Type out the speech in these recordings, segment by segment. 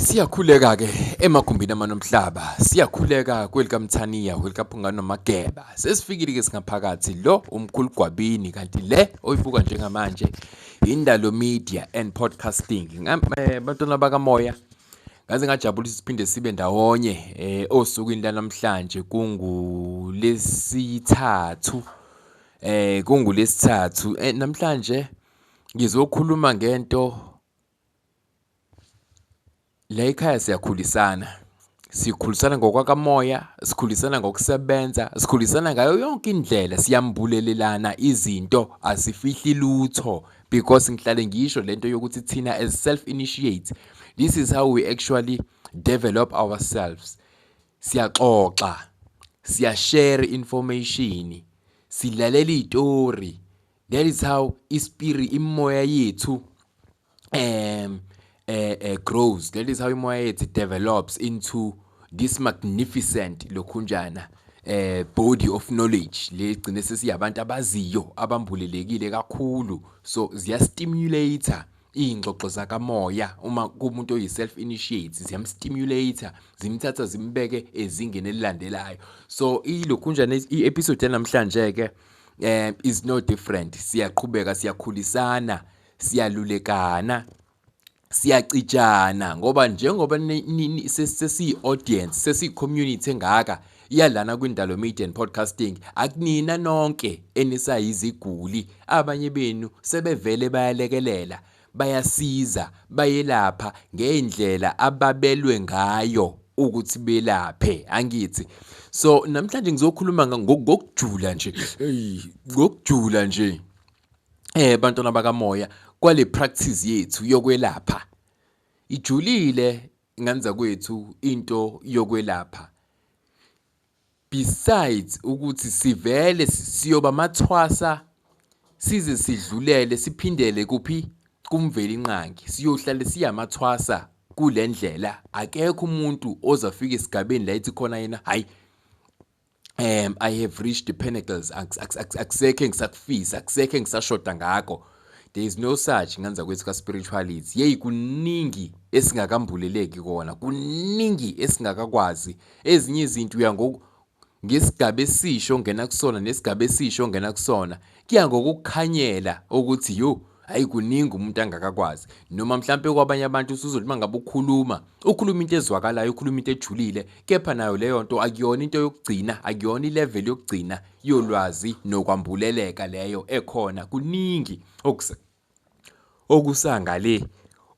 Siyakhuleka-ke emagumbini amanomhlaba, siyakhuleka kwelikaMthaniya, kwelikaPhungane noMageba. Sesifikile-ke singaphakathi lo umkhulu Gwabini kanti le oyibuka njengamanje Indalo Media and Podcasting. Bantwana bakamoya ngaze ngajabula ukuthi siphinde sibe ndawonye osukwini lanamhlanje kungulesithathu kungulesithathu namhlanje ngizokhuluma ngento. La ekhaya siyakhulisana, sikhulisana ngokwakamoya, sikhulisana ngokusebenza, sikhulisana ngayo yonke indlela, siyambulelelana izinto, asifihli lutho because ngihlale ngisho lento yokuthi thina as self initiates, this is how we actually develop ourselves. Siyaxoxa, siyashare information, silalela iy'tori. That is how ispirit, imimoya yethu grows. That is how imoya yethu develops into this magnificent lokhunjana body of knowledge le gcine sesiyabantu abaziyo abambulelekile kakhulu. So ziyastimulate iy'ngxoxo zakamoya uma kumuntu oyi-self initiate, ziyamstimulate, zimthatha zimbeke ezingeni elilandelayo. So ilokhunjana i-episode yanamhlanje-ke is no different. Siyaqhubeka, siyakhulisana, siyalulekana, siyacijana ngoba njengoba sesiyi-audience, sesiyi-community engaka yalana kwindalo media and podcasting, akunina nonke enisayiziguli, abanye benu sebevele bayalekelela, bayasiza, bayelapha ngendlela ababelwe ngayo ukuthi belaphe, angithi. So namhlanje ngizokhuluma ngokujula nje, hey, ngokujula nje bantwana bakamoya kwale practice yethu yokwelapha. Ijulile nganza kwethu into yokwelapha. Besides ukuthi sivele siyoba amathwasa size sidlulele siphindele kuphi kuMvelinqangi, siyohlale siyamathwasa kule ndlela. Akekho umuntu ozafika esigabeni la ethi khona yena hayi I have reached the pinnacles, akusekho engisakufisa, akusekho engisashoda ngakho. There is no such nganza kwethu ka-spirituality. Yeyi, kuningi esingakambuleleki kona, kuningi esingakakwazi. Ezinye izinto uya ngesigaba esisho ongena kusona nesigaba esisho ongena kusona, kuya ngokukukhanyela ukuthi yo hayi kuningi umuntu angakakwazi. Noma mhlampe kwabanye abantu usuzothi uma ngabe ukhuluma, ukhuluma into ezwakalayo, ukhuluma into ejulile, kepha nayo leyo nto akuyona into yokugcina, akuyona ilevel yokugcina yolwazi nokwambuleleka leyo ekhona. Kuningi okusangale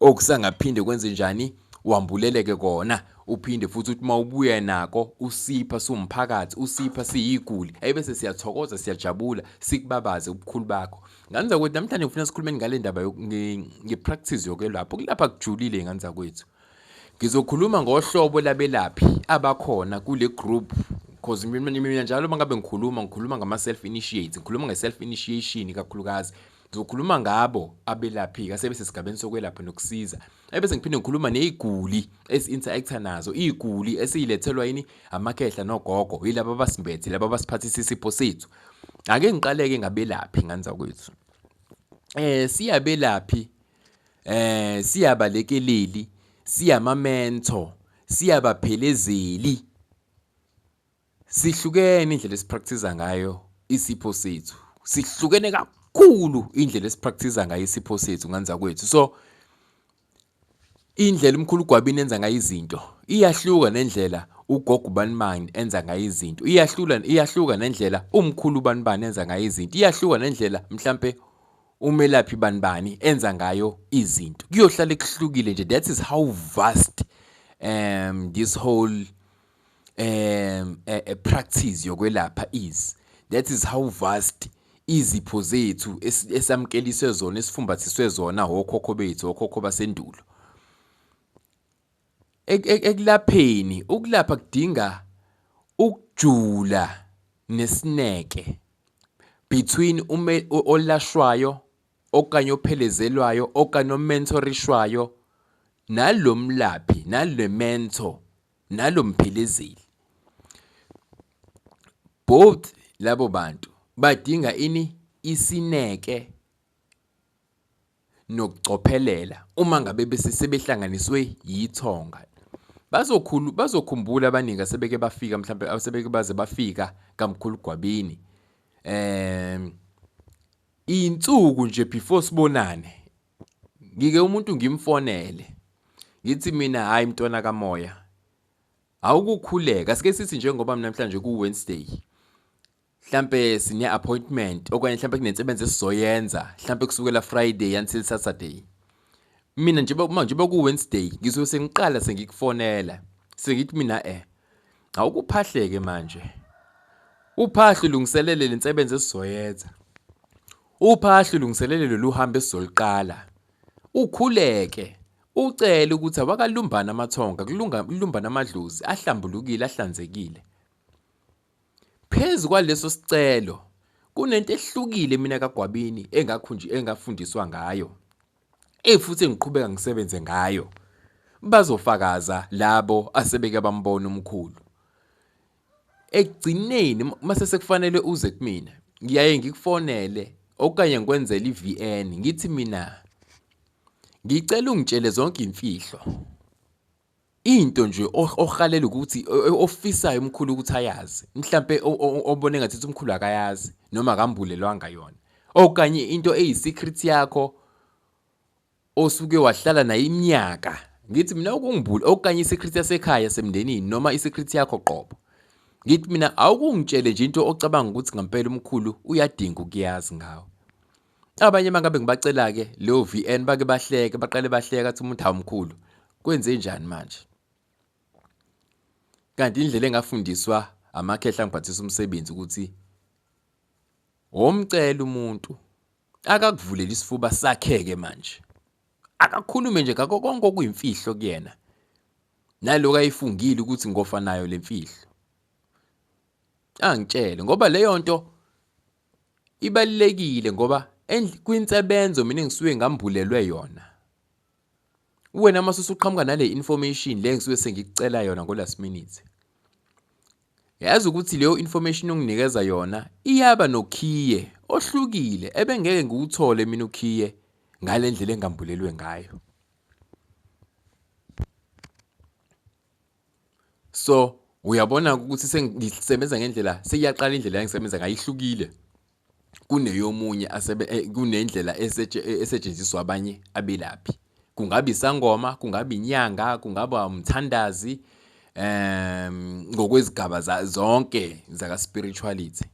okusangaphinde kwenze njani wambuleleke kona, uphinde futhi uthi uma ubuya nako usipha siwumphakathi, usipha siyiguli, ebese siyathokoza, siyajabula, sikubabaze ubukhulu bakho. Nganza kwethu namhlanje ngifuna sikhulumeni ngale ndaba nge-practice yokwelapha. Ukulapha kujulile nganza kwethu. Ngizokhuluma ngohlobo labelaphi abakhona kule group, because mina njalo uma ngabe ngikhuluma, ngikhuluma ngama-self initiates, ngikhuluma nge-self initiation kakhulukazi. Ngizokhuluma ngabo abelaphi-ke asebesesigabeni sokwelapha nokusiza, ebese ngiphinde ngikhuluma ney'guli esi-interact-a nazo, iy'guli esiyilethelwa yini amakhehla nogogo, yilaba abasimbethe, laba abasiphathisa isipho sethu. Ake ngiqaleke ngabelaphi nganza kwethu. Siyabelaphi, siyabalekeleli, siyama-mentor, siyabaphelezeli. Sihlukene indlela esipractice ngayo isipho sethu, sihlukene kakhulu indlela esipractice ngayo isipho sethu nganza kwethu. So indlela umkhulu Gwabini enza ngayo izinto iyahluka nendlela ugogo Banibani enza ngayo izinto, iyahluka nendlela umkhulu Banibani enza ngayo izinto, iyahluka nendlela mhlampe umelaphi Banibani enza ngayo izinto. Kuyohlale kuhlukile nje. That is how vast this whole practice yokwelapha is. That is how vast izipho zethu esamkeliswe zona, esifumbathiswe zona okhokho bethu, okhokho basendulo. Ekulapheni, ukulapha kudinga ukujula nesineke between olashwayo okanye ophelezelwayo okanye omentorishwayo nalomlaphi, nale mentor, nalomphelezeli. Both labo bantu badinga ini? Isineke. nokucophelela uma ngabe bese sebehlanganiswe yithonga. Bazokhulu bazokhumbula abaningi asebeke bafika mhlampe asebeke baze bafika kaMkhulu Gwabini. Iy'nsuku nje before sibonane ngike umuntu ngimfonele ngithi mina hhayi mntwana kamoya awukukhuleka sike sithi njengoba namhlanje ku-Wednesday mhlampe sine-appointment okanye mhlampe kunensebenzo esizoyenza mhlampe kusukela Friday until Saturday. Mina nje manje ku-Wednesday ngizobe sengiqala sengikufonela sengithi mina awukuphahleke manje, uphahle ulungiselele le nsebenzo esizoyenza, uphahle ulungiselele lolu hambo esizoluqala, ukhuleke ucele ukuthi awakalumbani amathonga, kulumbane amadlozi ahlambulukile ahlanzekile. Phezu kwaleso sicelo kunento ehlukile mina kaGwabini engafundiswa ngayo futhi engiqhubeka ngisebenze ngayo. Bazofakaza labo asebeke bambona umkhulu. Ekugcineni mase sekufanele uze kumina ngiyaye ngikufonele okanye ngikwenzele i-V_N ngithi mina ngicela ungitshele zonke iy'mfihlo. Into nje ohalela ukuthi ofisayo umkhulu ukuthi ayazi mhlampe obona engathi umkhulu akayazi noma akambulelwanga yona okanye into eyi-secret yakho osuke wahlala nayo iminyaka. Ngithi mina ukungibula okanye i-secret yasekhaya semndenini noma i-secret yakho qobo. Ngithi mina awukungitshele nje into ocabanga ukuthi ngampela umkhulu uyadinga ukuyazi ngawe. Abanye mangabe ngibacela-ke leyo V_N bake bahleke, baqale bahleke athi umuntu hawu mkhulu kwenze njani manje? Kanti indlela engafundiswa amakhehla angiphathisa umsebenzi ukuthi womcela umuntu akakuvulele isifuba sakhe-ke manje, akakhulume nje ngakho konke okuyimfihlo kuyena naloku ayifungile ukuthi ngofa nayo le mfihlo, angitshele ngoba leyo nto ibalulekile ngoba kwinsebenzo mina engisuke ngambulelwe yona. Wena mase usuqhamuka nale information le engisuke sengikucela yona ngo-last minute, yazi ukuthi leyo information onginikeza yona iyaba nokhiye ohlukile ebengeke ngiwuthole mina ukhiye ngale ndlela engambulelwe ngayo. So uyabona ukuthi sengisebenza ngendlela, seyiyaqala indlela engisebenza ngayo ihlukile kuneyomunye kunendlela esetshenziswa abanye abelaphi. Kungaba isangoma, kungaba inyanga, kungaba umthandazi ngokwezigaba zonke zaka-spirituality.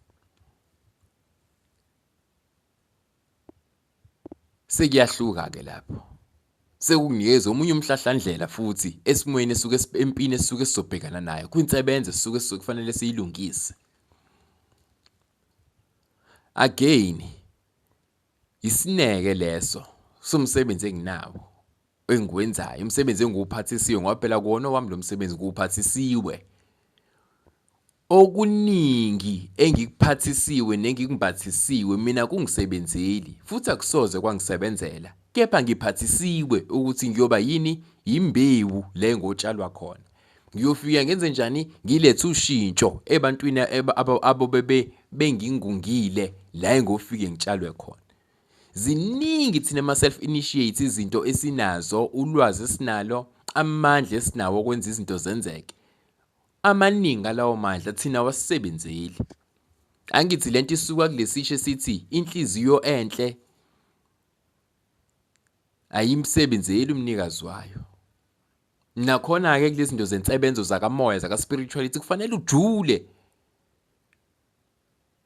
Sekuyahluka-ke lapho, sekukunikeza omunye umhlahlandlela futhi esimweni esuke empini esisuke sizobhekana nayo, kwinsebenzo esisuke kufanele siyilungise. Again, isineke leso somsebenzi enginawo engiwenzayo, umsebenzi engiwuphathisiwe ngoba phela kuwona owami lo msebenzi ngiwuphathisiwe. Okuningi engikuphathisiwe nengikumbathisiwe mina akungisebenzeli futhi akusoze kwangisebenzela, kepha ngiphathisiwe ukuthi ngiyoba yini? Yimbewu le ngotshalwa khona. Ngiyofika ngenze njani? Ngilethe ushintsho ebantwini abobe bengingungile la engofike ngitshalwe khona. Ziningi thina ma-self initiate izinto esinazo, ulwazi esinalo, amandla esinawo okwenza izinto zenzeke. Amaningi alawo mandla thina awasisebenzeli. Angithi lento isuka kulesisho esithi inhliziyo enhle ayimsebenzeli umnikazi wayo. Nakhona-ke kulezi zinto zensebenzo zakamoya zaka-spirituality kufanele ujule.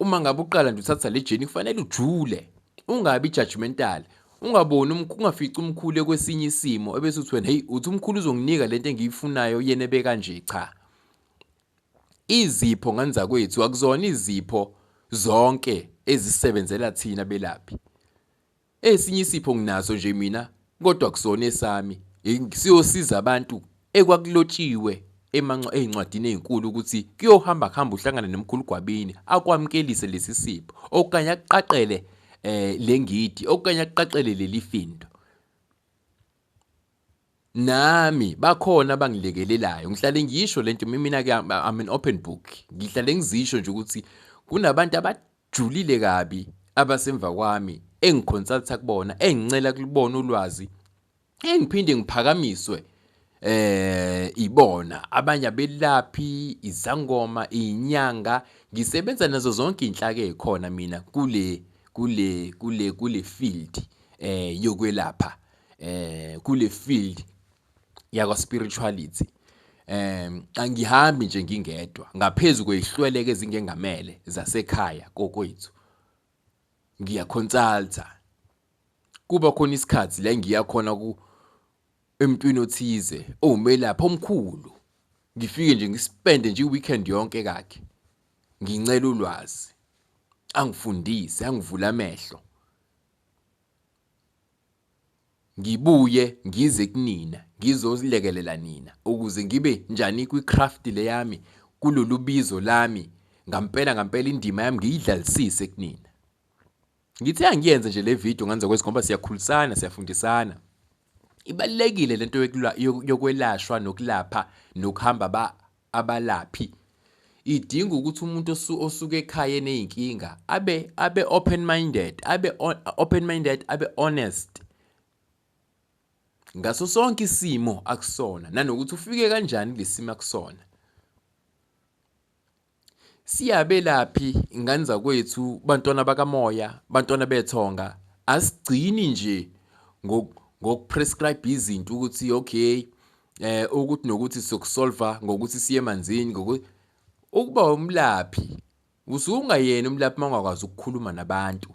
Uma ngabe uqala nje uthatha le journey kufanele ujule, ungabi judgmental, ungaboni ungafici umkhulu kwesinye isimo ebese uthi wena hey uthi umkhulu uzonginika lento engiyifunayo yena ebekanje. Cha, izipho ngane zakwethu akuzona izipho zonke ezisebenzela thina belaphi. Esinye isipho nginaso nje mina kodwa akusona esami, siyosiza abantu ekwakulotshiwe ey'ncwadini ey'nkulu ukuthi kuyohamba kuhambe uhlangane nomkhulu Gwabini akwamukelise lesi sipho okanye akuqaqele le ngidi okanye akuqaqele leli findo. Nami bakhona abangilekelelayo, ngihlale ngisho lento mina-ke I'm an open book, ngihlale ngizisho nje ukuthi kunabantu abajulile kabi abasemva kwami engiconsulta kubona, engincela kubona ulwazi, engiphinde ngiphakamiswe ibona abanye abelaphi, izangoma, izinyanga. Ngisebenza nazo zonke izinhlaka ezikhona mina kule kule kule kule field yokwelapha, kule field yakwa spirituality. Angihambi nje ngingedwa, ngaphezu kwezihlweleke ezingengamele zasekhaya kokwethu. Ngiyaconsulta, kuba khona isikhathi la engiya khona ku emntwini othize owumelaphi omkhulu, ngifike nje ngispende nje i-weekend yonke kakhe, ngincela ulwazi, angifundise, angivule amehlo, ngibuye ngize kunina ngizolekelela nina ukuze ngibe njani kwi-craft le yami, kulolu bizo lami, ngampela ngampela indima yami ngiyidlalisise kunina. Ngithe angiyenze nje le video nganza kwezi ngoba siyakhulisana, siyafundisana. Ibalulekile lento yokwelashwa nokulapha nokuhamba abalaphi. Idinga ukuthi umuntu osuke ekhaya eney'nkinga abe open minded, abe open minded, abe honest ngaso sonke isimo akusona, nanokuthi ufike kanjani kulesi simo akusona. Siyabelaphi ngane zakwethu, bantwana bakamoya, bantwana bethonga, asigcini nje ngokuprescribe izinto ukuthi okay, ukuthi nokuthi sizokusolva ngokuthi siye emanzini, ngokuthi ukuba umlaphi usuke ungayena umlaphi uma ungakwazi ukukhuluma nabantu,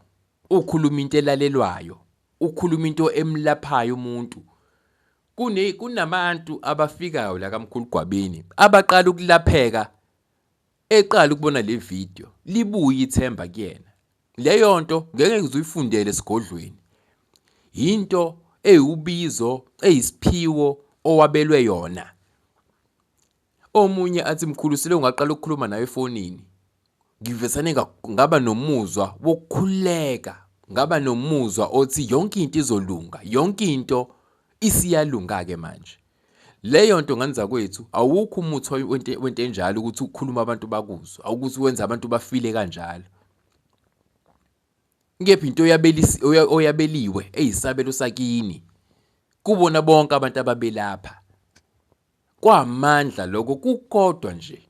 ukhuluma into elalelwayo, ukhuluma into emlaphayo umuntu. Kunabantu abafikayo la kaMkhulu Gwabini abaqala ukulapheka eqala ukubona le video, libuye ithemba kuyena. Leyo nto ngeke ngize uyifundele esigodlweni, into ewubizo, eyisiphiwo owabelwe yona. Omunye athi mkhulu sile ungaqala ukukhuluma naye efonini, ngivesane ngaba nomuzwa wokukhululeka, ngaba nomuzwa othi yonke into izolunga, yonke into isiyalunga-ke manje. Leyo nto ngane zakwethu, awukho umuthi wento enjalo ukuthi ukhulume abantu bakuzwe, awukuthi wenze abantu bafile kanjalo. Kepha into oyabeliwe eyisabelo sakini kubona bonke abantu ababelapha. Kwamandla lokho kukodwa nje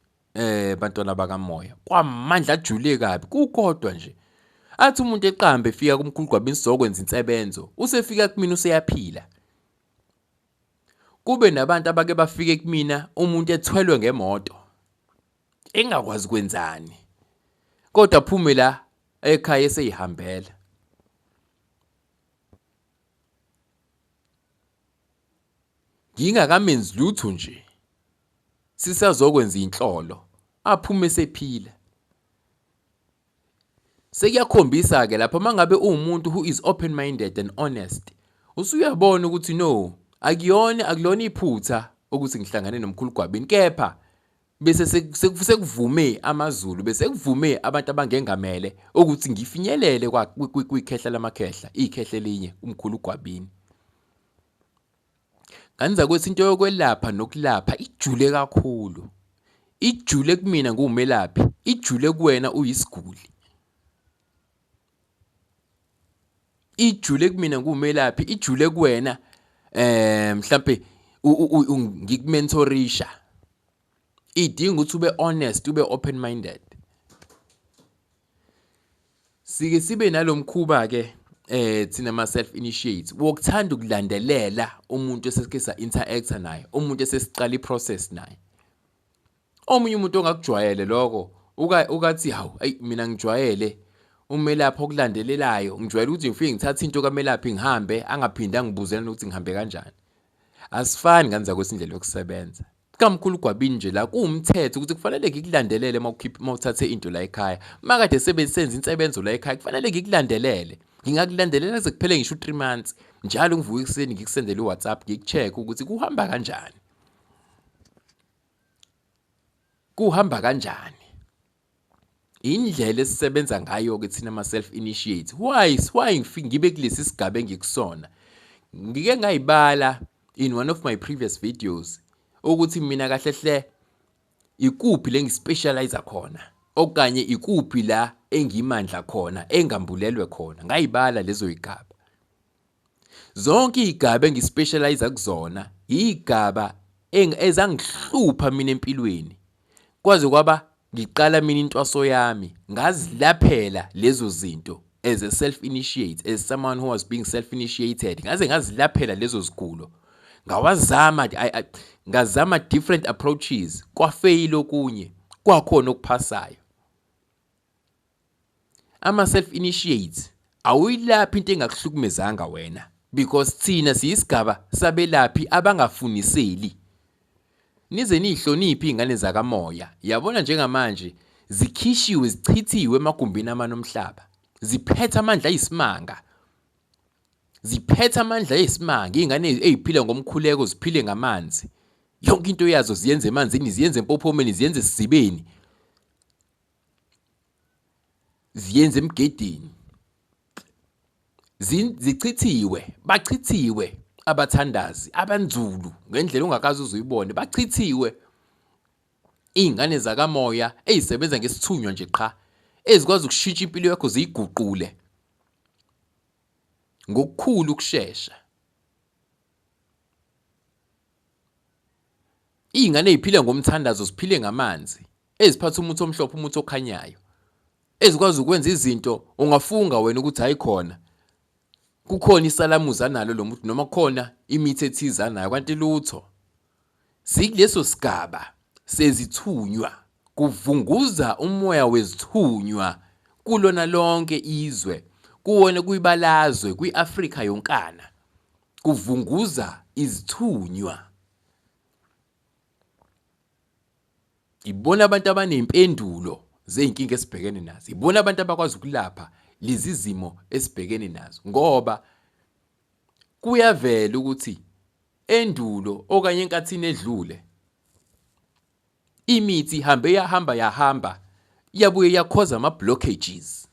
bantwana bakamoya, kwamandla ajule kabi kukodwa nje. Athi umuntu eqambe efika kuMkhulu Gwabini sizokwenza insebenzo, usefika kumina useyaphila. Kube nabantu abake bafike kumina umuntu ethwelwe ngemoto engakwazi kwenzani, kodwa aphume la ekhaya eseyihambela. Ngingakamenzi lutho nje, sisazokwenza inhlolo, aphume sephila. Sekuyakhombisa-ke lapho uma ngabe uwumuntu who is open minded and honest, usuyabona ukuthi no, akuyona akulona iphutha ukuthi ngihlangane noMkhulu Gwabini, kepha bese sekuvume amaZulu, bese kuvume abantu abangengamele ukuthi ngifinyelele kwikhehla lamakhehla, ikhehla elinye, uMkhulu Gwabini. Ngane zakwethu, into yokwelapha nokulapha ijule kakhulu. Ijule kumina ngiwumelaphi, ijule kuwena uyisiguli. Ijule kumina ngiwumelaphi, ijule kuwena mhlampe ngikumentorisha. Idinga ukuthi ube honest, ube open minded. Sike sibe nalomkhuba ke thina ma self initiates wokuthanda ukulandelela umuntu esesike sa interacta naye, umuntu esesiqala iprocess naye. Omunye umuntu ongakujwayele lokho ukathi hawu, ayi mina ngijwayele umelaphi okulandelelayo, ngijwayele ukuthi ngifike ngithathe into kamelaphi ngihambe, angaphinde angibuzele ukuthi ngihambe kanjani. Asifani ngane zakwethu indlela yokusebenza. KaMkhulu Gwabini nje la kuwumthetho ukuthi kufanele ngikulandelele uma ukhipha, uma uthathe into la ekhaya. Uma kade sebesenza insebenzo la ekhaya kufanele ngikulandelele. Ngingakulandelela kuze kuphele ngisho u-3 months. Njalo ngivuka ekuseni ngikusendele u-WhatsApp ngikucheck ukuthi kuhamba kanjani. Kuhamba kanjani? Indlela esisebenza ngayo-ke thina ama-self initiates. Why ngibe kulesi sigaba engikusona? Ngike ngayibala in one of my previous videos ukuthi mina kahle hle ikuphi le ngispecialize khona. Okanye ikuphi la engimandla khona, engambulelwe khona. Ngayibala lezo yigaba. Zonke iy'gaba engispecialize kuzona iy'gaba ezangihlupha mina empilweni. Kwaze kwaba ngiqala mina intwaso yami ngazilaphela lezo zinto as a self initiate, as someone who was being self initiated, ngaze ngazilaphela lezo zigulo. Ngawazama, ngazama different approaches, kwafeyila okunye, kwakhona okuphasayo. Ama-self initiates awuyilaphi into engakuhlukumezanga wena, because thina siyisigaba sabelaphi abangafuniseli. Nize niyihloniphe iy'ngane zakamoya. Yabona njengamanje zikhishiwe, zichithiwe emagumbini amane omhlaba, ziphethe amandla ayisimanga, ziphethe amandla ayisimanga. Iy'ngane ey'phila ngomkhuleko ziphile ngamanzi, yonke into yazo ziyenze emanzini, ziyenze empophomeni, ziyenze esizibeni, ziyenze emgedeni. Zichithiwe, bachithiwe abathandazi abanzulu ngendlela ongakaze uze uyibone. Bachithiwe iy'ngane zakamoya ey'sebenza ngesithunywa nje qha, ezikwazi ukushintsha impilo yakho ziyiguqule ngokukhulu ukushesha. Iy'ngane ey'phila ngomthandazo ziphile ngamanzi, eziphatha umuthi omhlophe, umuthi okhanyayo, ezikwazi ukwenza izinto ungafunga wena ukuthi hhayi khona kukhona isalamuzi analo lo muntu noma kukhona imithi ethize anayo, kanti lutho. Sikuleso sigaba sezithunywa, kuvunguza umoya wezithunywa kulona lonke izwe, kuwona kwibalazwe, kwi-Afrika yonkana, kuvunguza izithunywa. Ibona abantu abaney'mpendulo zey'nkinga esibhekene nazo, ibona abantu abakwazi ukulapha lezi zimo esibhekene nazo, ngoba kuyavela ukuthi endulo okanye enkathini edlule imithi ihambe yahamba yahamba yabuye yakhoza ama-blockages.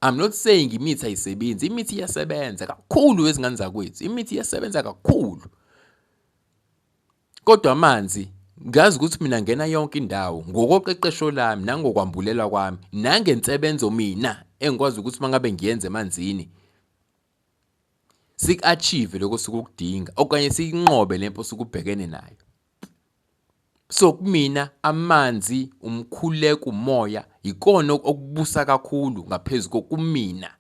I'm not saying imithi ayisebenzi, imithi iyasebenza kakhulu ezingane zakwethu, imithi iyasebenza kakhulu. Kodwa amanzi ngazi ukuthi mina ngena yonke indawo ngokoqeqesho lami nangokwambulelwa kwami nangensebenzo mina engikwazi ukuthi mangabe ngiyenza emanzini siku-achieve lokho osuke okanye siyinqobe le mpi osuke ubhekene nayo. So kumina amanzi, umkhuleko, umoya yikona okubusa kakhulu ngaphezu kokumina.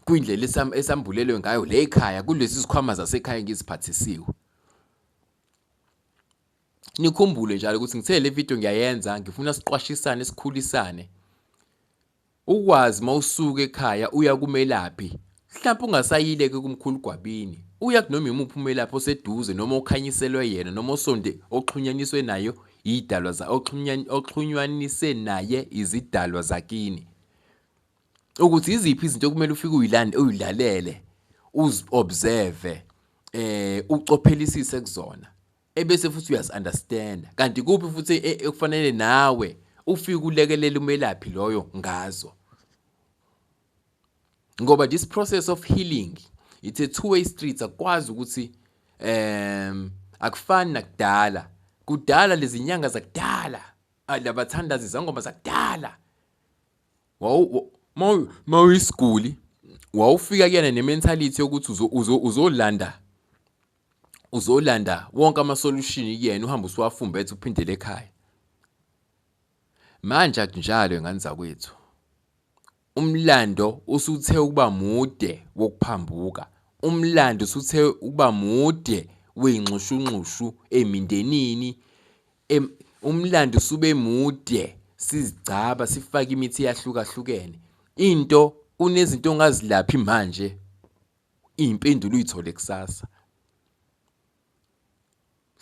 Kwindlela esambulelwe ngayo le ekhaya kulezi zikhwama zasekhaya engiziphathisiwe. Nikhumbule njalo ukuthi ngithe le video ngiyayenza ngifuna siqwashisane, sikhulisane. Ukwazi mawusuka ekhaya uya kumelaphi, mhlampe ungasayile-ke kumkhulu Gwabini, uya kunoma imuphi umelaphi oseduze noma okhanyiselwe yena noma osonde oxhunyaniswe nayo idalwa oxhunywanise naye izidalwa zakini. Ukuthi iziphi izinto okumele ufike uyilande uyilalele, uzi-observe, ucophelisise kuzona. Ebese futhi uyazi-understand-a. Kanti kuphi futhi ekufanele nawe ufike ulekelele umelaphi loyo ngazo. Ngoba this process of healing, it's a two way street, akukwazi ukuthi akufani nakudala. Kudala lezi nyanga zakudala, labathandazi izangoma zakudala. Mawuyisiguli wawufika kuyena ne-mentality yokuthi uzolanda uzolanda wonke ama-solution kuyena, uhambe usuwafumbethe uphindele ekhaya. Manje akunjalo ngane zakwethu. Umlando usuthe ukuba mude wokuphambuka, umlando usuthe ukuba mude wey'nxushunxushu ey'mindenini, umlando usube mude sizigcaba sifake imithi eyahlukahlukene. Into kunezinto ongazilaphi manje, iy'mpendulo uy'thole kusasa.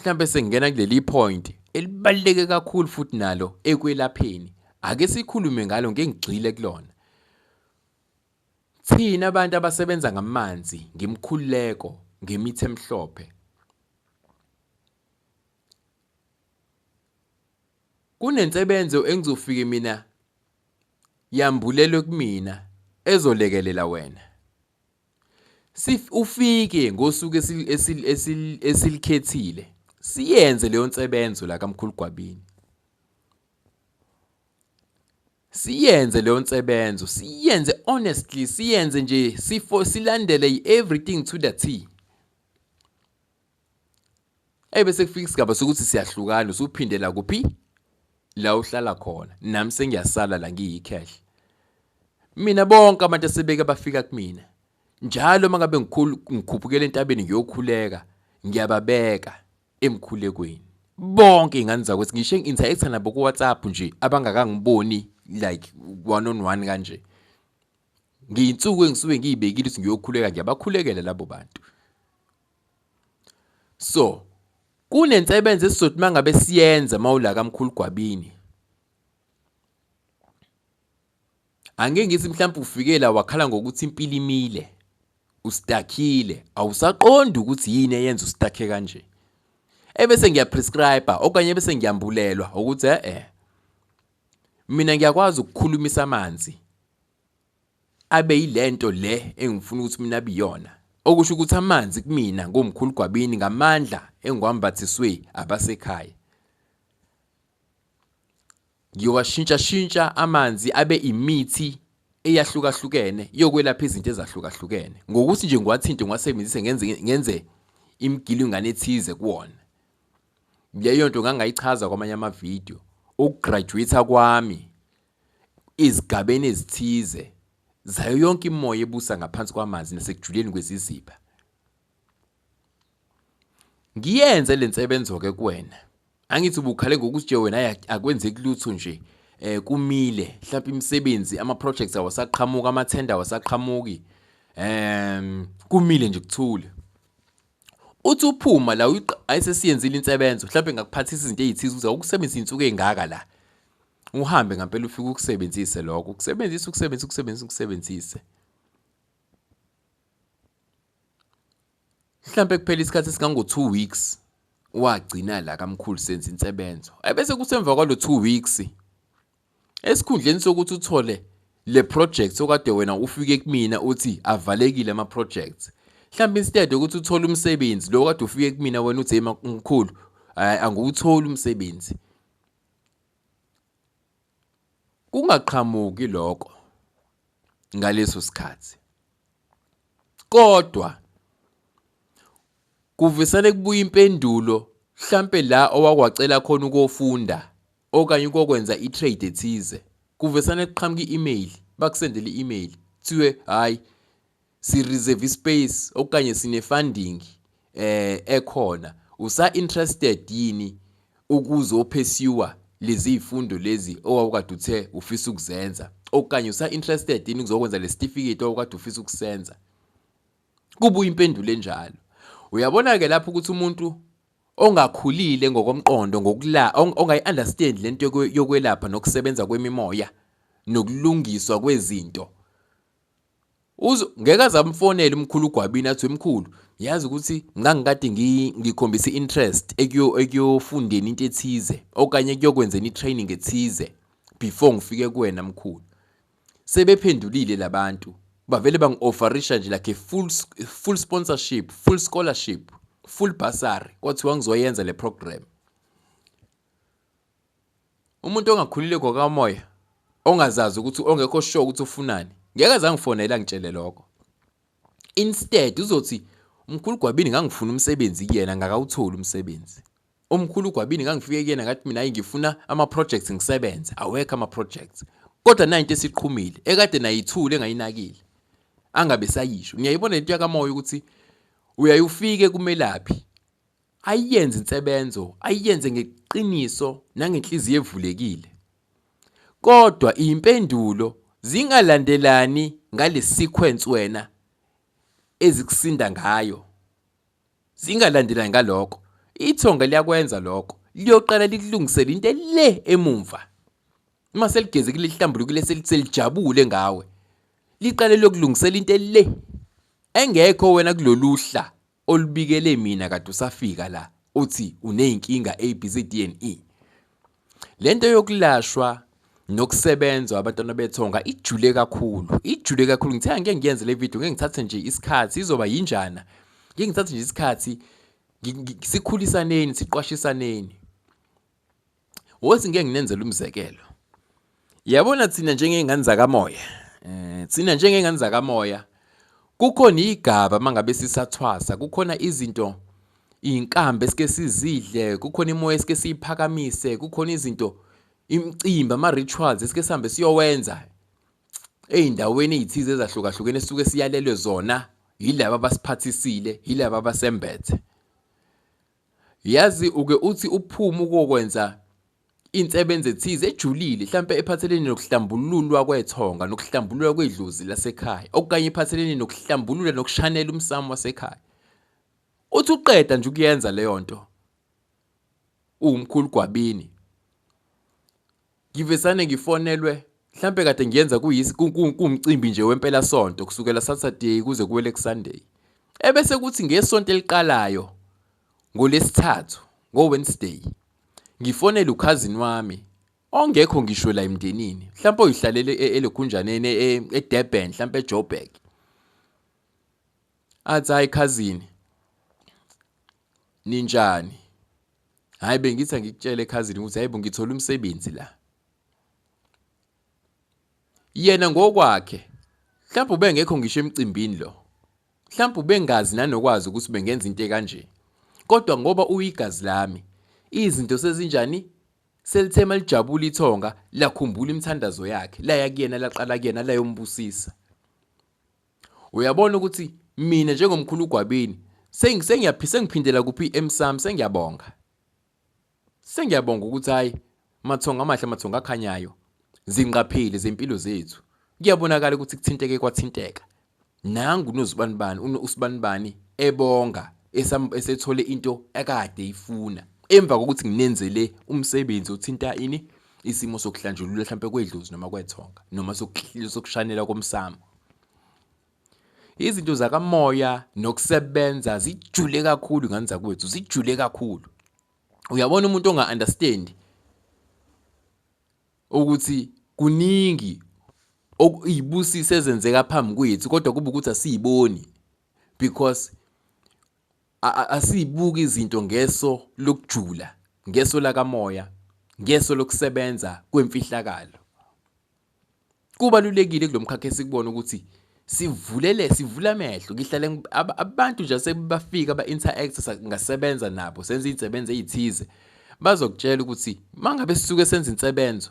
Mhlampe sengingena kuleli point elibaluleke kakhulu futhi nalo ekwelapheni. Ake sikhulume ngalo, ngike ngigxile kulona. Thina abantu abasebenza ngamanzi, ngemikhuleko, ngemithi emhlophe, kunensebenzo engizofike mina yambulelwe kumina ezolekelela wena. Ufike ngosuku esilikhethile, siyenze leyo nsebenzo la kaMkhulu Gwabini. Siyenze leyo nsebenzo, siyenze honestly, siyenze nje sifo silandele everything to the T. Ebese kufika isigaba sokuthi siyahlukana, usuphindela kuphi? La uhlala khona. Nami sengiyasala la ngiyikhehla. Mina bonke abantu asebeke bafika kumina. Njalo uma ngabe ngikhuphukela entabeni ngiyokhuleka, ngiyababeka emkhulekweni. Bonke iy'ngane zakwethu ngisho ngi-interact-a nabo ku-WhatsApp nje abangakangiboni like one on one kanje. Ngiyinsuku engisuke ngiyibekile ukuthi ngiyokhuleka ngiyabakhulekela labo bantu. So kunensebenzo esizothi mangabe siyenza mawula kamkhulu Gwabini. Angeke ngithi mhlawumbe ufike la wakhala ngokuthi impilo imile, ustakile, awusaqondi ukuthi yini eyenza ustakhe kanje. Ebese ngiyaprescribe okanye ebese ngiyambulelwa ukuthi eh mina ngiyakwazi ukukhulumisa amanzi abe yilento le engifuna ukuthi mina abiyona. Okusho ukuthi amanzi kumina ngomkhulu Gwabini ngamandla engiwambathiswe abasekhaya. Ngiyowashintshashintsha amanzi abe imithi eyahlukahlukene yokwelapha izinto ezahlukahlukene ngokuthi nje ngiwathinte ngiwasebenzise ngenze ngenze imigilingane ethize kuwona. Leyo nto ngangayichaza kwamanye amavidiyo ukugraduate kwami ezigabeni ezithize zayo yonke imoya ebusa ngaphansi kwamanzi nasekujuleni kweziziba. Ngiyenze le nsebenzo-ke kuwena. Angithi ubukhale ngokuthi nje wena hhayi akwenzeki lutho nje kumile mhlawumpe imisebenzi ama-projects awasaqhamuki amathenda awasaqhamuki kumile nje kuthule. Uthi uphuma la ayisesiyenzile insebenzo mhlawumbe ngakuphathisa izinto ey'thize ukuthi awukusebenzise iy'nsuku ey'ngaka la. Uhambe ngampela ufike ukusebenzise lokho, ukusebenzise ukusebenzise ukusebenzise ukusebenzise. Mhlampe kuphela isikhathi esingango-2 weeks wagcina la kamkhulu senza insebenzo. Ebese kusemva kwalo 2 weeks esikhundleni sokuthi uthole le project okade wena ufike kumina uthi avalekile ama projects. Mhlampe instead ukuthi uthole umsebenzi lo kade ufike kumina wena uthi hey mkhulu angiwutholi umsebenzi. Kungaqhamuki lokho ngaleso sikhathi. Kodwa kuvesane kubuya impendulo hlampe la owakwacela khona ukofunda okanye ukokwenza i-trade ethize kuvesane kuqhamuka i-email bakusendele i-email kuthiwe hhayi si-reserve ispace okanye sine-funding ekhona usa-interested yini ukuzo-pursue lezi zifundo lezi owawukade uthe ufisa ukuzenza okanye usa-interested yini ukuzokwenza le certificate owawukade ufisa ukusenza. Kubuya impendulo enjalo. Uyabona-ke lapho ukuthi umuntu ongakhulile ngokomqondo ngokula ongayi-understand lento yokwelapha nokusebenza kwemimoya nokulungiswa kwezinto ngeke aze amfonele umkhulu uGwabini athi wemkhulu yazi ukuthi ngangikade ngikhombisa i-interest ekuyofundeni into ethize okanye ekuyokwenzeni i-training ethize before ngifike kuwena mkhulu. Sebephendulile labantu bavele bangi-offerisha nje like a full sponsorship, full scholarship, full bursary kwathiwa ngizoyenza le program. Umuntu ongakhulile ngokamoya ongazazi ukuthi ongekho sure ukuthi ufunani ngeke aze angifonele angitshele lokho. Instead uzothi umkhulu Gwabini ngangifuna umsebenzi kuyena ngakawutholi umsebenzi. Umkhulu Gwabini ngangifike kuyena ngathi mina hayi ngifuna ama-projects ngisebenze, awekho ama-projects. Kodwa nayi into esiqhumile ekade nayithule engayinakile angabe sayisho. Ngiyayibona lento yakamoya ukuthi uyaye ufike kumelaphi ayenze insebenzo ayenze ngeqiniso nangenhliziyo evulekile kodwa impendulo zingalandelani ngale sequence wena ezikusinda ngayo zingalandelani ngalokho. Ithonga liyakwenza lokho, liyoqala likulungisele into le emumva uma seligezekile lihlambulukile selijabule ngawe, liqale liyokulungisela into le engekho wena kuloluhla olubikele mina kade usafika la uthi uney'nkinga A, B, C, D and E. Le nto yokulashwa nokusebenzwa abantwana bethonga ijule kakhulu, ijule kakhulu. Ngithe angeke ngiyenze le video, ngeke ngithathe nje isikhathi, izoba yinjana. Ngeke ngithathe nje isikhathi sikhulisaneni, siqwashisaneni. Wothi ngeke nginenzele umzekelo. Yabona thina njengey'ngane zakamoya, thina njengey'ngane zakamoya kukhona iy'gaba uma ngabe sisathwasa, kukhona izinto, iy'nkambi esike sizidle, kukhona imoya esike siyiphakamise, kukhona izinto, imicimbi, ama-rituals esike sihambe siyowenza ey'ndaweni ey'thize ezahlukahlukene esisuke siyalelwe zona yilaba abasiphathisile, yilaba abasembethe. Yazi uke uthi uphume ukokwenza insebenzo ethize ejulile mhlampe ephathelene nokuhlambululwa kwethonga nokuhlambululwa kwedlozi lasekhaya okanye iphathelene nokuhlambulula nokushanela umsamo wasekhaya. Uthi uqeda nje ukuyenza leyo nto uwumkhulu Gwabini ngivesane ngifonelwe mhlampe kade ngiyenza kuyisi kuwumcimbi nje wempelasonto kusukela Saturday kuze kuwele kuSunday. Ebese kuthi ngesonto eliqalayo ngoLwesithathu ngoWednesday ngifonele ukhazini wami ongekho ngisho la emndenini mhlawumbe oyihlalele elokhunjaneni eDurban mhlawumbe eJoburg athi hayi khazini ninjani hayi bengithi angikutshele khazini ukuthi hayibo ngithola umsebenzi la yena ngokwakhe mhlawumbe ubengekho ngisho emcimbini lo Mhlawumbe ubengazi nanokwazi ukuthi bengenza into ekanje. Kodwa ngoba uyigazi lami, izinto sezinjani? Selithe malijabula ithonga, lakhumbula imithandazo yakhe, laya kuyena laqala kuyena layombusisa. Uyabona ukuthi mina njengomkhulu uGwabini sengiphindela kuphi emsamo sengiyabonga. Sengiyabonga ukuthi hhayi mathonga amahle mathonga akhanyayo zinqaphile zempilo zethu. Kuyabonakala ukuthi kuthinteke kwathinteka. Nangu unozibanibani usibanibani ebonga esethole into akade eyifuna emva kokuthi nginenzele umsebenzi othinta ini isimo sokuhlanjululwa mhlampe kwedlozi noma kwethonga noma sokushanela komsamo. Izinto zakamoya nokusebenza zijule kakhulu ngane zakwethu, zijule kakhulu. Uyabona umuntu onga-understand ukuthi kuningi okuyibusiso ezenzeka phambi kwethu kodwa kube ukuthi asiyiboni because asiyibuki izinto ngeso lokujula, ngeso lakamoya, ngeso lokusebenza kwemfihlakalo. Kubalulekile kulo mkhakha esikubona ukuthi sivulele sivule amehlo ngihlale abantu nje sebafika ba-interact ngasebenza nabo senze iy'nsebenzo ey'thize bazokutshela ukuthi uma ngabe sisuke senza insebenzo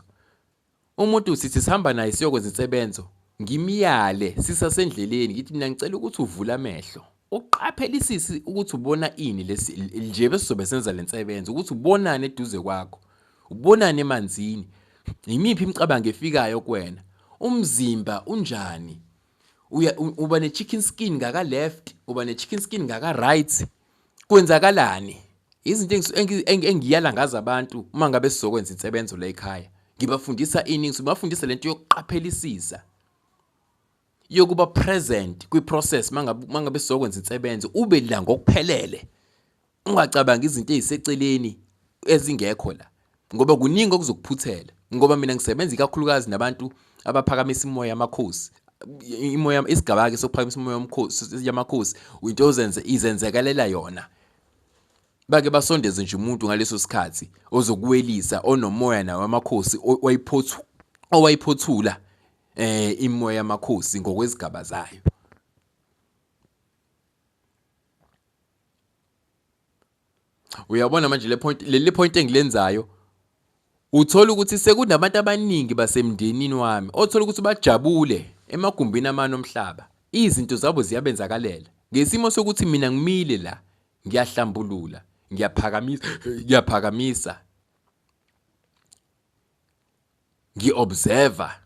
umuntu sithi sihamba naye siyokwenza insebenzo ngimyale sisasendleleni ngithi mina ngicela ukuthi uvule amehlo uqaphelisise ukuthi ubona ini lesi nje besizobe senza le nsebenzo ukuthi ubonani eduze kwakho Ubonani emanzini? Yimiphi imicabango efikayo kuwena? Umzimba unjani? Uya uba ne-chicken skin ngaka-left, uba ne-chicken skin ngaka-right. Kwenzakalani? Izinto engiyala ngazo abantu uma ngabe sizokwenza insebenzo la ekhaya. Ngibafundisa ini? Ngibafundisa lento yokuqaphelisisa. Yokuba present kwi-process mangabe sizokwenza insebenzo ube la ngokuphelele. Ungacabangi izinto eziseceleni ezingekho la ngoba kuningi okuzokuphuthela ngoba mina ngisebenza ikakhulukazi nabantu abaphakamisa imoya yamakhosi imoya isigaba-ke sokuphakamisa imoya yomkhosi yamakhosi into ozenze izenzekalela yona bake basondeze nje umuntu ngaleso sikhathi ozokuwelisa onomoya nawo amakhosi owayiphothula imoya yamakhosi ngokwezigaba zayo. Uyabona manje le point leli point engilenzayo uthola ukuthi sekunabantu abaningi basemndenini wami othola ukuthi bajabule emagumbini amane omhlaba izinto zabo ziyabenzakalela ngesimo sokuthi mina ngimile la ngiyahlambulula ngiyaphakamisa ngiyaphakamisa ngi-observer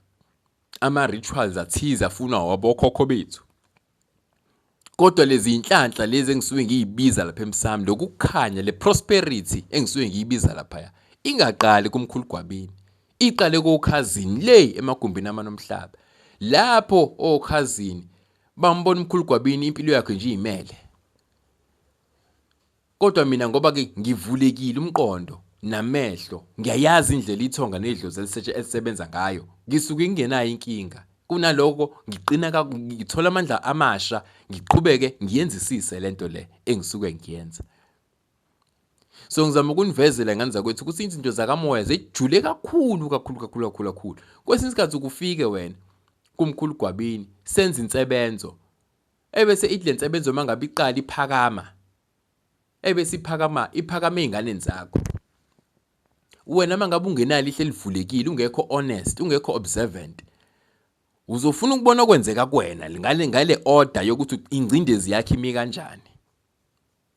ama-rituals athize afunwa wabokhokho bethu Kodwa lezi inhlanhla lezi engisuke ngiyibiza lapha emsamo lokhu kukhanya le prosperity engisuke ngiyibiza laphaya ingaqali kumkhulu Gwabini iqale kokhazini le emagumbini amanomhlaba lapho okhazini bambona umkhulu Gwabini impilo yakhe nje iyimele Kodwa mina ngoba ke ngivulekile umqondo namehlo ngiyayazi indlela ithonga nedlozi elisebenza ngayo ngisuke ngingenayo inkinga kunaloko ngiqina ngithola amandla amasha ngiqhubeke ngiyenzisise lento le engisuke ngiyenza. So ngizama ukunivezela ngane zakwethu ukuthi izinto zakamoya zijule kakhulu kakhulu kakhulu kakhulu kakhulu. Kwesinye isikhathi ukufike wena kumkhulu Gwabini senza insebenzo ebese ithi le nsebenzo uma ngabe iqala iphakama ebese iphakama iphakama ey'nganeni zakho. Wena uma ngabe ungenalo ihlo elivulekile ungekho honest ungekho observant uzofuna ukubona okwenzeka kuwena ngale order yokuthi ingcindezi yakho imi kanjani.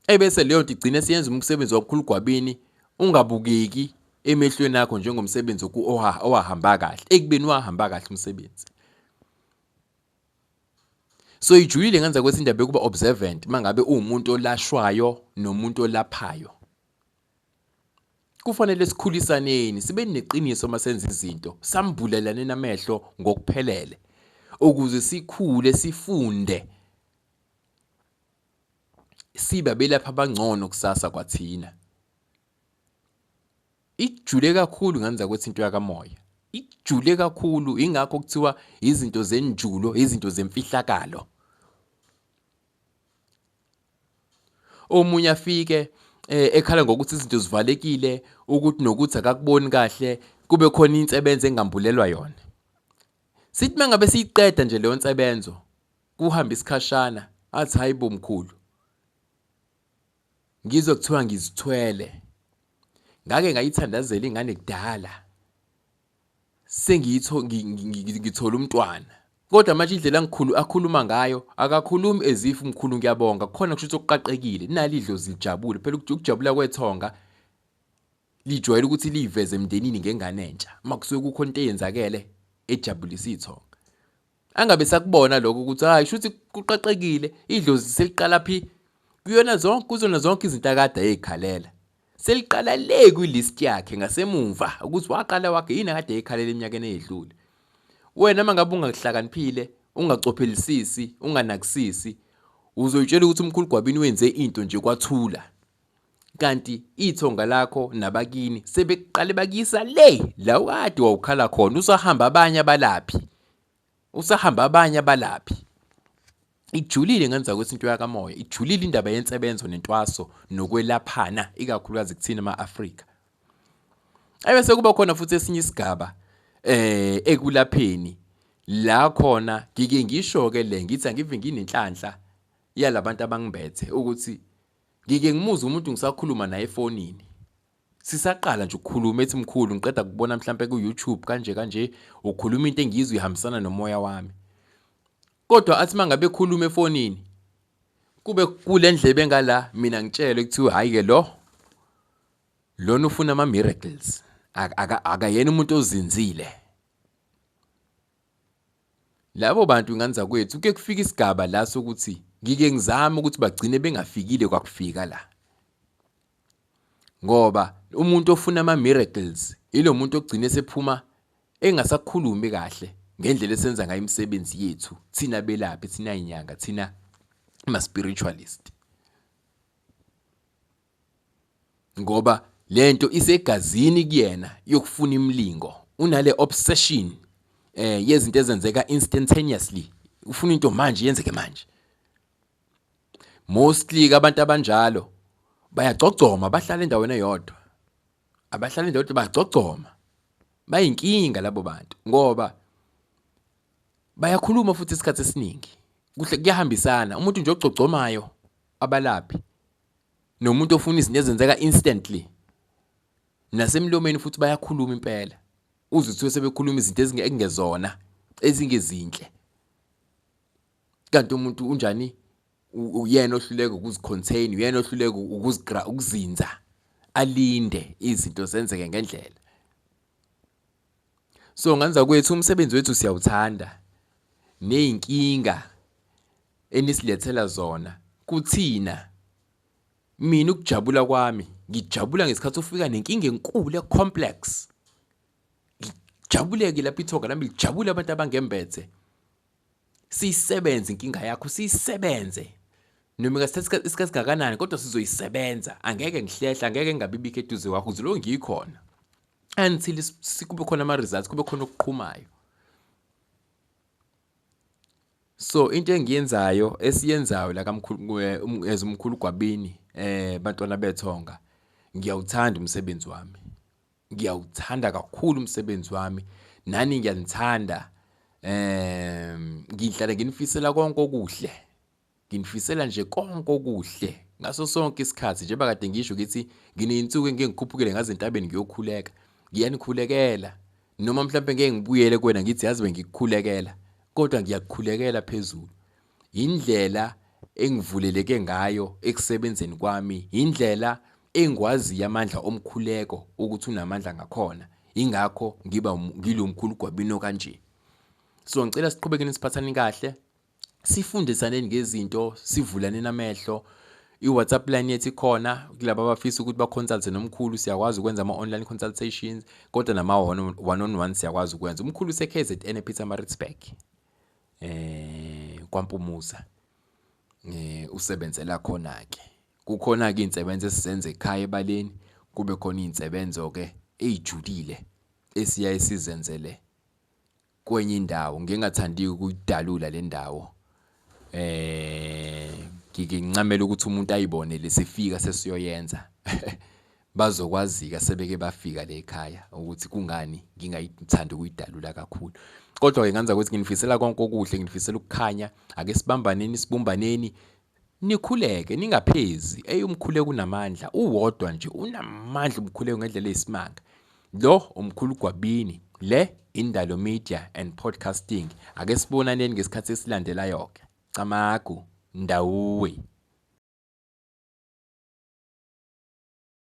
Ebese leyo nto igcine siyenza umsebenzi wakukhulu Gwabini ungabukeki emehlweni akho njengomsebenzi owahamba kahle ekubeni wahamba kahle umsebenzi. So ijulile ngenza kwethi indaba yokuba observant mangabe uwumuntu olashwayo nomuntu olaphayo. Kufanele sikhulisaneni sibe neqiniso uma senza izinto, sambulelane amehlo ngokuphelele ukuze sikhule sifunde sibe abelaphi abangcono kusasa kwathina. Ijule kakhulu ngane zakwethu into yakamoya. Ijule kakhulu ingakho kuthiwa izinto zenjulo, izinto zemfihlakalo. Omunye afike ekhala ngokuthi izinto zivalekile, ukuthi nokuthi akakuboni kahle, kube khona insebenzo engambulelwa yona. Sithi mangabe siyiqeda nje leyo nsebenzo, kuhambe isikhashana athi hayi bo mkhulu, ngizwe kuthiwa ngizithwele. Ngake ngayithandazela ingane kudala. Sengiyitho ngithola umntwana. Kodwa manje indlela angikhulu akhuluma ngayo akakhulumi as if mkhulu ngiyabonga kukhona kusho ukuthi okuqaqekile nali idlozi lijabule phela ukujabula kwethonga lijwayele ukuthi liyiveze emndenini ngengane entsha uma kusuke kukhona into eyenzakele ejabulisa ithonga. Angabe sakubona lokho ukuthi hayi shuthi kuqaqekile idlozi seliqala phi kuyona zonke kuzona zonke izinto akade eyikhalela seliqala le kwilist yakhe ngasemumva ukuthi waqala wakhe yini akade eyikhalela eminyakeni eyedlule. Wena uma ngabe ungahlakaniphile ungacophelisisi unganakisisi uzoyitshela ukuthi umkhulu Gwabini wenze into nje kwathula kanti ithonga lakho nabakini sebekuqale bakuyisa le la ukade wawukhala khona usahamba abanye abalaphi usahamba abanye abalaphi. Ijulile ngenza ukuthi into yakamoya ijulile indaba yensebenzo nentwaso nokwelaphana ikakhulukazi kuthina ama-Afrika. Ebese kuba khona futhi esinye isigaba ekulapheni la khona ngike ngisho-ke le ngithi angive nginenhlanhla yalabantu abangibethe ukuthi ngike ngimuzwe umuntu ngisakhuluma naye efonini. Sisaqala nje ukukhuluma ethi mkhulu ngiqeda kubona mhlampe ku-YouTube kanje kanje ukhuluma into engiyizwa ihambisana nomoya wami. Kodwa athi mangabe ekhuluma efonini kube kule ndlebe ngala mina ngitshelwe kuthiwa hhayi-ke lo lona ufuna ama-miracles akayena umuntu ozinzile. Labo bantu ngane zakwethu kuke kufike isigaba la sokuthi ngike ngizame ukuthi bagcine bengafikile kwakufika la. Ngoba umuntu ofuna ama-miracles ilo muntu ogcine esephuma engasakhulumi kahle ngendlela esenza ngayo imisebenzi yethu thina belaphi, thina yinyanga, thina ma-spiritualist. Ngoba lento isegazini kuyena yokufuna imilingo, unale obsession yezinto ezenzeka instantaneously, ufuna into manje yenzeke manje. Mostly ke abantu abanjalo bayagcogcoma bahlala endaweni eyodwa, abahlala endaweni bayagcogcoma, bayinkinga labo bantu ngoba bayakhuluma futhi isikhathi esiningi kuhle kuyahambisana. Umuntu nje ogcogcomayo abalaphi nomuntu ofuna izinto ezenzeka instantly nasemlomeni futhi bayakhuluma impela, uzwe kuthiwa sebekhuluma izinto ekungezona ezingezinhle, kanti umuntu unjani uyena ohluleka ukuzicontain, uyena ohluleka ukuzinza alinde izinto zenzeke ngendlela. So ngane zakwethu umsebenzi wethu siyawuthanda ney'nkinga enisilethela zona kuthina. Mina ukujabula kwami ngijabula ngesikhathi ufika nenkinga enkulu e-complex, ngijabuleke lapho ithonga lami lijabule abantu abangembethe. Siyisebenze inkinga yakho, siyisebenze noma ingasithatha isikhathi singakanani kodwa sizoyisebenza. Angeke ngihlehle, angeke ngingabi bikho eduze kwakho ngizolokhu ngikhona until kube khona ama-results, kube khona okuqhumayo. So into engiyenzayo esiyenzayo la kamkhulu as umkhulu Gwabini bantwana bethonga. Ngiyawuthanda umsebenzi wami. Ngiyawuthanda kakhulu umsebenzi wami. Nani ngiyanithanda. Ngihlale nginifisela konke okuhle. Nginifisela nje konke okuhle ngaso sonke isikhathi njengoba kade ngisho ngithi nginey'nsuku engike ngikhuphukele ngaze entabeni ngiyokhuleka. Ngiyanikhulekela noma mhlampe ngeke ngibuyele kuwena ngithi yazi bengikukhulekela kodwa ngiyakukhulekela phezulu. Indlela engivuleleke ngayo ekusebenzeni kwami, indlela engikwaziyo amandla omkhuleko ukuthi unamandla ngakhona. Yingakho ngiba ngilo mkhulu Gwabino kanje. So ngicela siqhubekeni siphathane kahle. Sifundisaneni ngezinto, sivulaneni amehlo. I-WhatsApp line yethu ikhona kulaba abafisa ukuthi ba-consulte nomkhulu, siyakwazi ukwenza ama-online consultations kodwa nama-one on one siyakwazi ukwenza. Umkhulu use-KZN ePietermaritzburg, kwaMpumuza, usebenzela khona-ke. Kukhona-ke iy'nsebenzo esizenza ekhaya ebaleni, kube khona iy'nsebenzo-ke ey'julile esiyaye sizenzele kwenye indawo. Ngingathandi ukuyidalula le ndawo, ngike ngincamele ukuthi umuntu ayibone lesifika sesiyoyenza. Bazokwazi-ke asebeke bafika le ekhaya ukuthi kungani ngingayithandi ukuyidalula kakhulu. Kodwa-ke ngenza ukuthi nginifisela konke okuhle, nginifisela ukukhanya. Ake sibambaneni, sibumbaneni, nikhuleke, ningaphezi. Eyi, umkhuleko unamandla, uwodwa nje unamandla umkhuleko ngendlela eyisimanga. Lo umkhulu Gwabini, le Indalo Media and Podcasting. Ake sibonaneni ngesikhathi esilandelayo-ke. Camagu, ndawuwe.